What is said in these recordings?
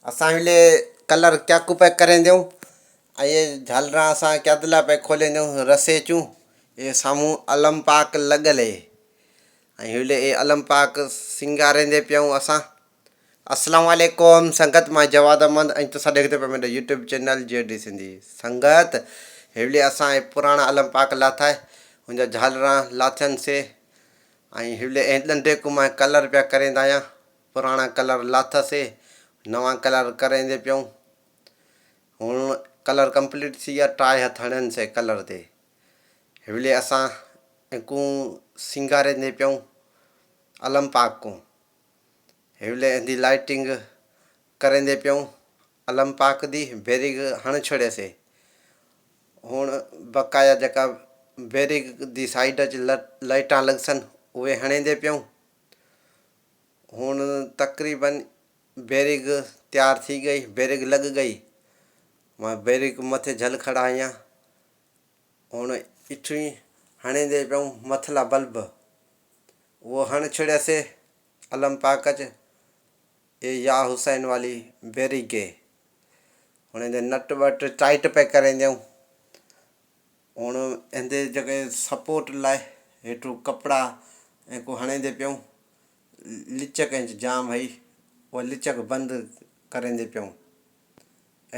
اسان ولي ڪلر ڪياڪو پئي ڪرينديون ۽ اهي جھالران اسان ڪيادلا پئي کولينديون رسي چون اهي سامهون علم پاڪ لڳل اهي ۽ هلي اهي علم پاڪ سينگاريندي پيون اسان. السلام عليڪم سنگت مان جواد احمد ۽ تسان ڏيکدي پيا منهنجو YouTube channel G D Sindhi سنگت هولي اسان اهي پراڻا علم پاڪ لاٿا هن جا جھالران لاٿين سي ۽ هولي اهي ڏنڊي ڪو مان ڪلر پيا ڪريندا آهيان پراڻا ڪلر لاٿاسي نوان ڪلر ڪريندي پيون هن ڪلر ڪمپليٽ ٿي ويا ٽائي هٿ هڻين سي ڪلر تي هولي اسان ڪون سينگاريندي پيون علم پاڪ ڪون هولي اندي لائٽنگ ڪريندي پيون علم پاڪ the بيريگ هڻ ڇڙي سي هن بقايا جيڪا بيريگ the side اچ لائٽان لڳسن اهي هڻيندي پيون هن تقريبن بيرگ تيار ٿي ڳئي، بيرگ لڳ ڳئي. مان بيرگ مٿي جهل کڙا آهيان. هن اٺوين هڻيندي پيون مٿلا بلب. اهو هڻ ڇڙيسي علم پاڪ اچ اي يا حسين والي بيرگ گي. هن جا نٽ وٽ ٽائيٽ پئي ڪرينديون. هن هندي جيڪي سپورٽ لاء هيٺون ڪپڙا ۽ ڪو هڻيندي پيون. لچڪ انچ جام هئي اها لچڪ بند ڪريندي پيون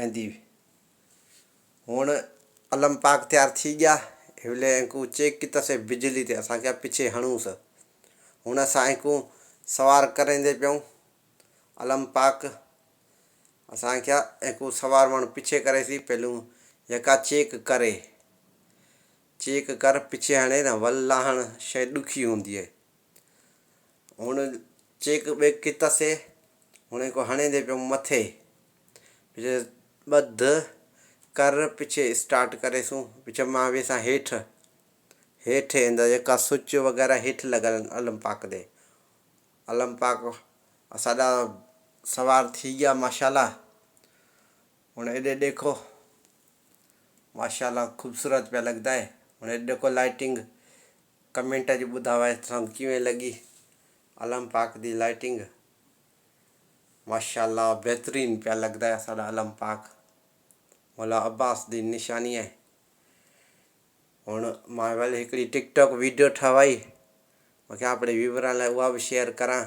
ايندي هون علم پاڪ تيار ٿي ڳيا هولي انڪو چيڪ ڪتسي بجلي تي اسان کي پڇي هڻونس هون اسان انڪو سوار ڪريندي پيون علم پاڪ اسان کي انڪو سوار ماڻهو پڇي ڪريسي پهلون يڪا چيڪ ڪري چيڪ ڪر پڇي هڻي نه ول لاهڻ شي ڏکي هوندي هي هن چيڪ ٻيڪ ڪتسي هن کو هڻيندي پيو مٿي پڇي ٻڌ ڪر پڇي اسٽارٽ ڪريسون پڇي مان ويسان هيٺ هيٺ ايندا جيڪا سوئچ وغيره هيٺ لڳل آهن علم پاڪ تي علم پاڪ اساڏا سوار ٿي گيا ماشاءالله هن ايڏي ڏيکو ماشاءالله خوبصورت پيا لڳدا هي هن ايڏي ڏيکو لائٽنگ ڪمينٽ اچ ٻڌاوائي تسان ڪيوين لڳي علم پاڪ the lighting ماشاءالله بهترين پيا لڳدا هي اساڏا علم پاڪ مولا عباس دی نشاني آهي هن مان ول هڪڙي ٽڪ ٽاڪ ويڊيو ٺهوائي مون کي اپڻي ويوران لاء اها به شيئر ڪران.